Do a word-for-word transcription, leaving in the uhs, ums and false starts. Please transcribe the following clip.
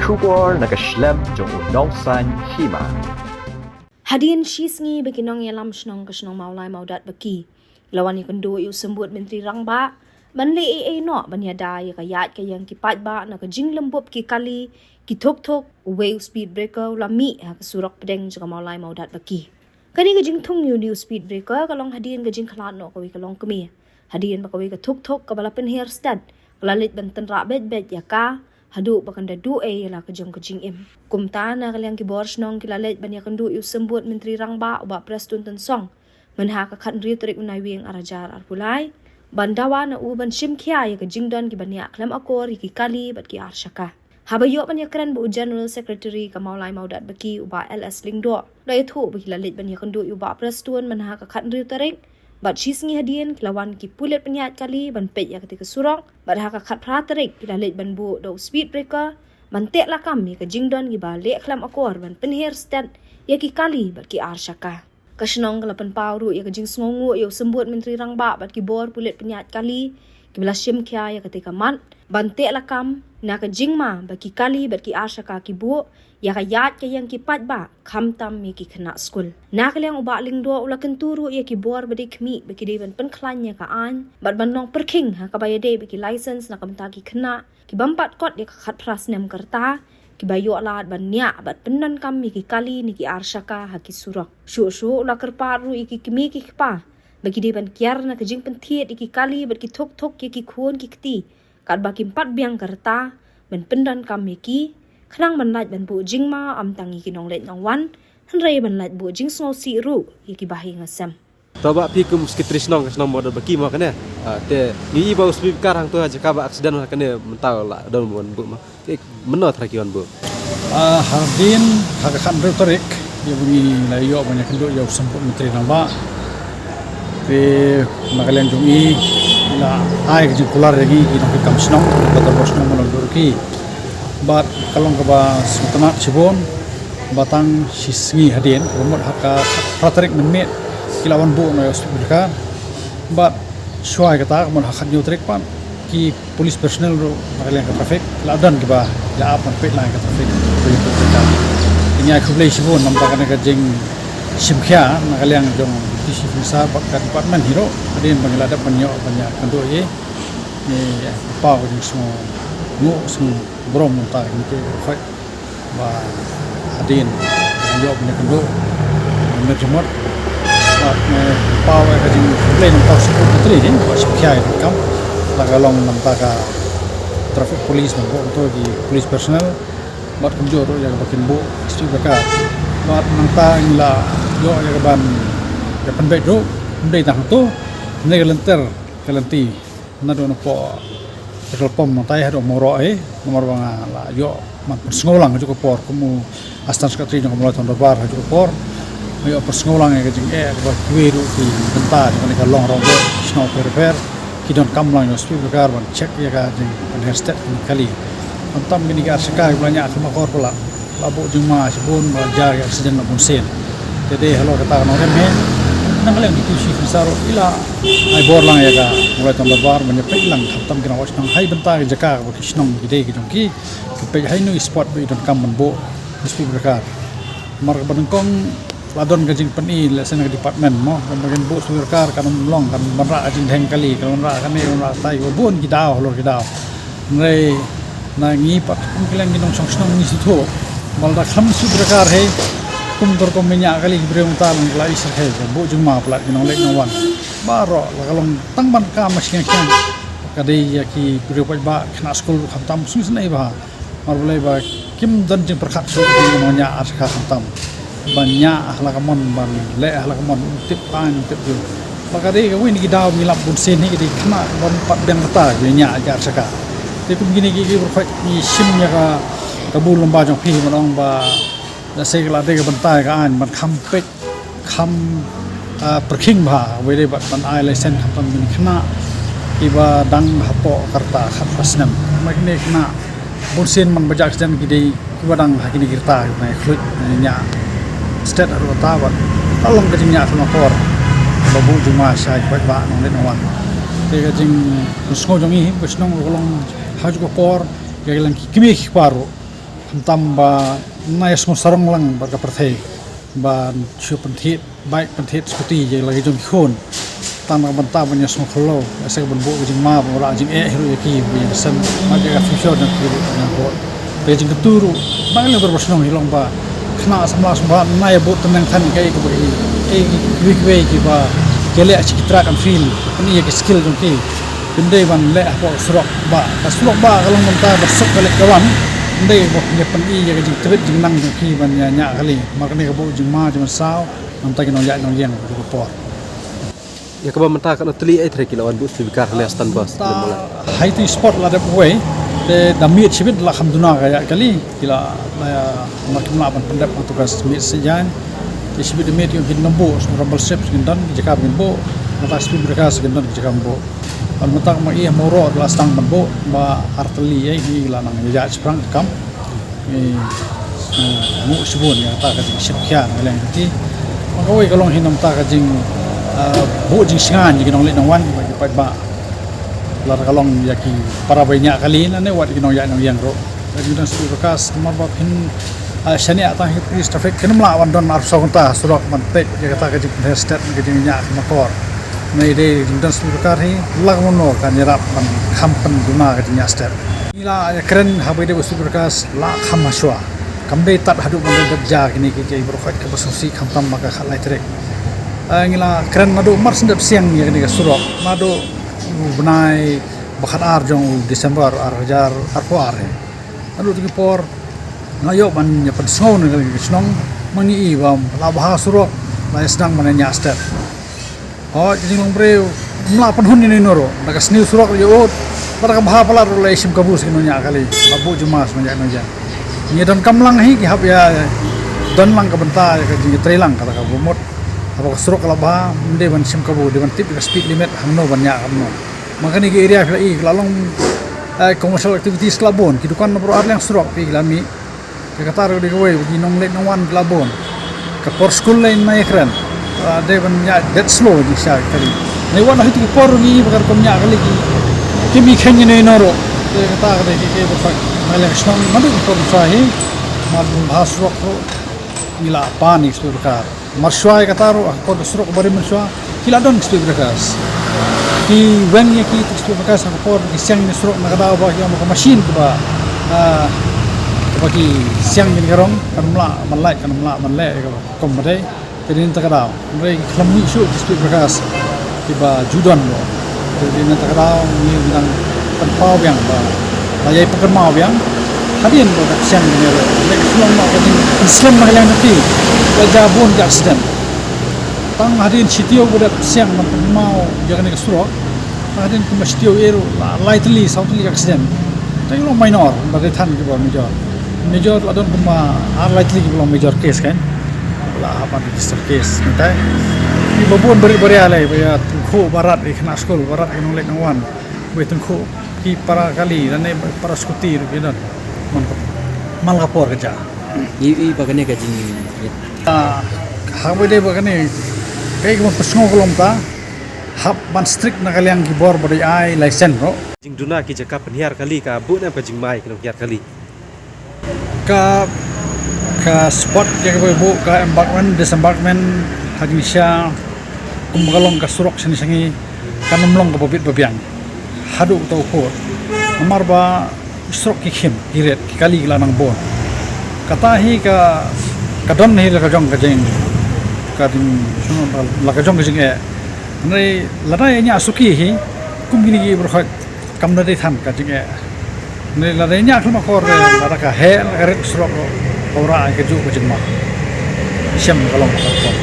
Khubor na ka shlem jong u nongsan hima. Hadien shi sngi ba ki nongïalam shnong ka shnong Mawlai Mawdat Baki la wan ïakynduh ïa u symbud Myntri Rangbah ban leh ei ei noh ban ïada ïa ka ïaid ka ïeng ki paidbah na ka jinglem bup ki kali, ki thuk thuk, uwei u speed breaker u la mih ha ka surok pdeng jong ka Mawlai Mawdat Baki. Kane ka jingthung ïa u new speed breaker ka long hadien ka jingkhlad noh kawei ka longkmie. Hadien ba kawei ka thuk thuk kaba la pynher stet ka la leit ban tynrah beit beit ïa ka, haduh ba kan da duh ei ïa la ka jong ka jingim. Kumta na ka liang ki bor shnong ki la leit ban ïakynduh ïa u symbud Myntri Rangbah u Bah Prestone Tynsong mynha ka khathynriew tarik u Naiwieng ar hajar arphew lai, ban dawa na u ban shim khia ïa ka jingdon kiba niah khlem akor ïa ki kali bad ki arshaka. Haba ïoh ban ïakren bad u General Secretary ka Mawlai Mawdat Baki u Bah L S Lyngdoh, u la ïathuh ba ki la leit ban ïakynduh ïa u Bah Prestone mynha ka khathynriew tarik, bad shi sngi hadien ki la wan ki pulit pynïaid kali ban peit ïa katei ka surok, bad ha ka khatphra tarik ki la leit ban buh da u speed breaker ban teh lakam ïa ka jingdon kiba leh khlem akor ban pynher stet ïa ki kali bad ki arshaka. Ka shnong ka la pynpaw ruh ïa ka jingsngewnguh ïa u symbud Myntri Rangbah bad ki bor pulit pynïaid kali kiba la shim khia ïa katei ka mat ban teh lakam na ka jingma ba ki kali bad ki arshaka ki buh ïa ka ïaid ka ïeng ki paidbah khamtam ïa ki khynnah skul. Na ka liang u Bah Lyngdoh u la kyntu ruh ïa ki bor ba dei khmih ba ki dei ban pynkhlaiñ ïa ka aiñ bad ban long pyrkhing ha kaba ïadei bad ki license na ka bynta ki khynnah ki bym pat kot ïa ka khatphra snem ka rta, kiba ïoh lad ban niah bad pyndonkam ïa ki kali ne ki arshaka ha ki surok. Shuh shuh u la kyrpad ruh ïa ki kmie ki kpa ba ki dei ban kiar na ka jingpynthied ïa ki kali bad ki thuk thuk ïa ki khun ki kti katba kim pat biang ka rta ban pyndonkam ïa ki, khnang ban lait ban buh jingma ym tang ïa ki nongleit nongwan, hynrei ban lait buh jingsngewsih ruh ïa ki bahaïing hasem. To Bah, phi kum Secretary shnong ka shnong Mawdat Baki mo kane. Ah, te ngi i ba u speed breaker hangto ha jaka ba accident ha kane mynta la don ban buh mo. Te mynno trai ki wan buh? Ah, hadien ha ka khathynriew tarik ïa ba ngi la ïoh ban ïakynduh ïa u symbud Myntri Rangbah. Te na ka liang jong i la ai ka jingkular ïa ngi ki nongtrei kam shnong, ka dorbar shnong Mawdat Baki. Bad ka long kaba sngewtynnat shibun ba tang shi sngi hadien, ka mut ha ka phra tarik mynmiet ki la wan buh noh ïa u speed breaker. Bad shuwa ïa kata ka mut ha ka khathynñiew tarik pat ki police personnel ruh na ka liang ka traffic la don kiba la ap ban peit lang ïa ka traffic. Ngi ai khublei shibun namar kane ka jingshim khia na ka liang jong Deputy Chief Minister bad ka department hi ruh hadien ba ngi la dep ban ïoh ban ïakynduh ïa i. Ngi paw ka jingsngewnguh sngew burom mynta ka jingïakynduh ba hadien ïoh ban ïakynduh mynta jingmut. Bad ngi paw ka jingkhublei na u Secretary hi ba shim khia ïa ka kam, la ka long namar ka traffic police, namar ka to ki police personnel bad kumjuh ruh ïa kaba kin buh speed breaker. Bad nangta ngi la ïoh ïa ka ban ïa pynbeit ruh, ym dei tang hangto, hynrei ka lynter ka lynti naduh na poh petrol pump nangta haduh Mawroh hi, namar ba nga la ïoh ban pynsngew lang ha kajuh ka por kum u Assistant Secretary jong ka Mawlai Town Dorbar ha kajuh ka por. Nga ïoh pynsngew lang ïa ka jingeh kaba kiwei ruh ki bynta jong kane ka long rong shnong pher pher ki donkam lang ïa u speed breaker ban check ïa ka jingpynher stet ki kali. Khamtam kine ki arshaka kiba la ñiah khlem akor palat la buh jingma shibun, ba la jia ïa accident la bunsien. Te dei halor kata ka nongrim hi na ka liang ki Deputy Chief Minister ruh i la ai bor lang ïa ka Mawlai Town Dorbar ban ïa peit lang khamtam ki nongwei shnong ha i bynta ki jaka kaba ki shnong ki dei ki jong ki, ki peit ha ino i spot ba i donkam ban buh speed breaker. Namar kaba nyngkong la don ka jingpyni lehse na ka department mo, ba kin buh speed breaker kan ym long, kan wanrah ka jingdheng kali, kan wanrah kane, wanrah katai, ba bun ki daw halor ki daw. Hynrei na ngi pat kum ki liang ki nongshong shnong ngi sngewthuh ba lada khlem speed breaker hi, kum ka rukom ñiah kali ki briew mynta la i syrkhei, ka buh jingma palat ki nongleit nongwan. Baroh la ka long tang ban kam ma shiliang shiliang, ka dei ïa ki briew paidbah, khynnah skul khamtam, sngewsynei bha. Namar balei ba kim don jingpyrkhat shuh ki nongñiah arshaka khamtam. Ban ñiah ha la ka mon, ban leh ha la ka mon, ym tip aiñ ym tip ju. Ba ka dei kawei na ki daw ngi lap bunsien hi ka dei khynnah ban pat biang kata ki ñiah ki arshaka. Te kum kine ki, ki pyrkhat ngi shim ïa ka kabu lymba jong phi ban ong ba lehse ka la dei ka bynta ka aiñ ban kham peit, kham, ah, pyrkhing bha, wei dei bad ban ai license khamtam ïa kine ki khynnah kiba dang hapoh ka rta khatphra snem. Namar kine ki khynnah bunsien man ba jia accident ki dei kiba dang ha kine ki rta kiba dang ïa khluit, ïa ñiah stet ha rta bad la long ka jingñiah khlem akor ba buh jingma sha ki paidbah nongleit nongwan. Te ka jingpynsngew jong ngi hi ba shnong ruh ka long ha kajuh ka por ïa ki liang ki kmie ki kpa ruh Khamtam ba nai sngew sarong lang bad ka pyrthei ban shu pynthied bike, pynthied scooty ïa la ki jong ki khun. Tang na ka bynta ban ïa sngew khloo, ïa se ka ban buh ka jingma ban rah jingeh hi ruh ïa ki, ba ïa sen bad ïa ka future jong ki ruh, ïa ka bud. Te jingkyntu ruh ba ngi leng dor ba shnong hi long ba khynnah samla sngewbha nai ïa bud tyneng than ïa kaei kaba i, ei kiwei kiwei kiba ki leh sha ki track and field, pyn-i ïa ki skill jong ki. Phin dei ban leh hapoh surok ba, ka surok ba ka long mynta ba suk ka leh ka wan. Phin dei ban ïa pyn-i ïa ka jingtbit jingnang jong ki ban ïa ñiah kali. Mar kane ka buh jingma jingmynsaw na ka bynta ki nongïaid nongïeng ha ka por. Ïa kaba mynta katno tylli ei trai ki la wan buh speed breaker hangne Stanbus? High to spot la dep uwei. Te da miet shibit la kham duna ka ïaid kali. Ki la, la, la kim lah ban pyndep hangto ka miet sha jan. Te shibit da miet ïoh kin nang buh, so rumble strips kin don ki jaka ba kin buh. Mynta speed breaker kin don ki jaka ban buh. Bad mynta ma i ha Mawroh la sdang ban buh ba ar tylli ei, hi la nang ïaid shaphrang ka kam. Ngi, eh, nguh shibun ïa kata ka jingshim khia na ka liang jong ki. Bad kawei ka long hi na ka bynta ka jing, eh, buh jingshngaiñ ïa ki nongleit nongwan bad ki paidbah. Lada ka long ïa ki para ba ñiah kali lane wat ïa ki nongïaid nongïeng ruh. Ka jingdon speed breaker namar ba phin, eh, shaniah tang hi police traffic kin ym lah ban don arphew saw kynta surok ban peit ïa kata ka jingpynheh stet ka jingñiah ka makor. Ngi dei jingdon speed breaker hi la ka mano kan ïarap ban kham pynduna ka jingñiah stet. Ngi la ïakren haba ïadei bad speed breaker la kham hashwa. Kam dei tad haduh ban dep ja kine ki, ki baroh khoit kaba sngewsih khamtam ma ka khatlai tarik. Eh, ngi la kren naduh mar shen dep siang ïa kane ka surok, naduh u bnai ba khatar jong u December ar hajar arphew ar hi. Naduh tu ki por nga ïoh ban ïa pynsngew na ka liang ka shnong, ma ngi i ba la bha surok, la ïa sdang ban ïa ñiah stet. Hooid, ka jinglong briew ym lah pynhun ïano ïano ruh. Da ka sniew surok ïa ud, da ka bha palat ruh la ïa shim kabu sha ki nongñiah kali, la buh jingma sha nongñiah nongñiah. Ngi donkam lang hi ki hap ïa don lang ka bynta ïa ka jingïatreilang kata kaba mut. Haba ka surok ka la bha, ym dei ban shim kabu, dei ban tip ïa ka speed limit hangno ban ñiah, hangno. Ma kane ka area phi la i ka la long, eh, commercial activities ka la bun, ki dukan na baroh ar liang surok phi ki la mih. Te kata ruh dei kawei ba ki nongleit nongwan ki la bun. Ka por skul lei nai kren. Ah, dei ban ñiah bit slow jingshisha kali. Nai wan ha kito ki por ruh ngi ba ka rukom ñiah kali ki, kim i kheiñ ïano ïano ruh. Te kata ka dei ki, ki ba fak. Nai leng shnong naduh ki por shuwa hi. Mar bun bha surok ruh ngi la pan ïa ki speed breaker. Mar shuwa ïa kata ruh ha ka por ka surok ba rim mynshuwa ki la don ki speed breakers. Ki weng ïa ki, ki speed breakers ha ka por ki siang ïa ka surok na ka daw ba ki ong ba ka machine kaba, ah, kaba ki siang ïa ka rong kan ym lah ban lait, kan ym lah ban leh ïa ka kum ba dei. Te dei na kata ka daw hynrei ki khlem mih shuh ki speed breakers kiba ju don ruh. Te dei na kata ka daw ngi dang pynpaw biang ba la ïai pynkynmaw biang. Hadien ba ka siang kane ruh, leh ka shlong ba ka jingpynslem na ka liang jong ki, la jia bun ka accident. Tang hadien shi taïew ba dep siang ban pynmaw ïa kane ka surok. Tang hadien kumba shi taïew eh ruh la lai tylli saw tylli ka accident. Tang long minor, ba dei than kiba major. Major la don kumba ar lai tylli kiba long major case kan. La hap ban register case mynta. Kiba bun barit baria lei, ba ïa tyngkhuh barat ïa ki khynnah skul, barat ïa ki nongleit nongwan. Ba ïa tyngkhuh ki para kali lane para scooty ruh ki don. Man ka, man ka por ka jia. I, i ba kane ka jing. Ah, haba dei ba kane, kaei kaba pynsngew ka long ta, hap ban strict na ka liang ki bor ba dei ai license ruh. Jingduna ki jaka pynhiar kali ka buh ne em ka jingma ïa ki nonghiar kali? Ka, ka spot ïa kaba buh ka embankment, disembankment, ha jingshisha kumba ka long ka surok shane shangi, kan ym long kaba bit ba biang haduh katta u kut. Namar ba surok ki khim, ki rit, ki kali ki la nang bun. Kata hi ka, ka don hi la ka jong ka jing, ka jing, la ka jong ka jingeh. Hynrei lada ïa ñiah suki hi kum kine ki baroh khoit, kam da dei than ka jingeh. Hynrei lada ïa ñiah khlem akor, lada ka heh, lada ka rit surok, ka wanrah ïa kajuh ka jingma. Shem ka long ka kong.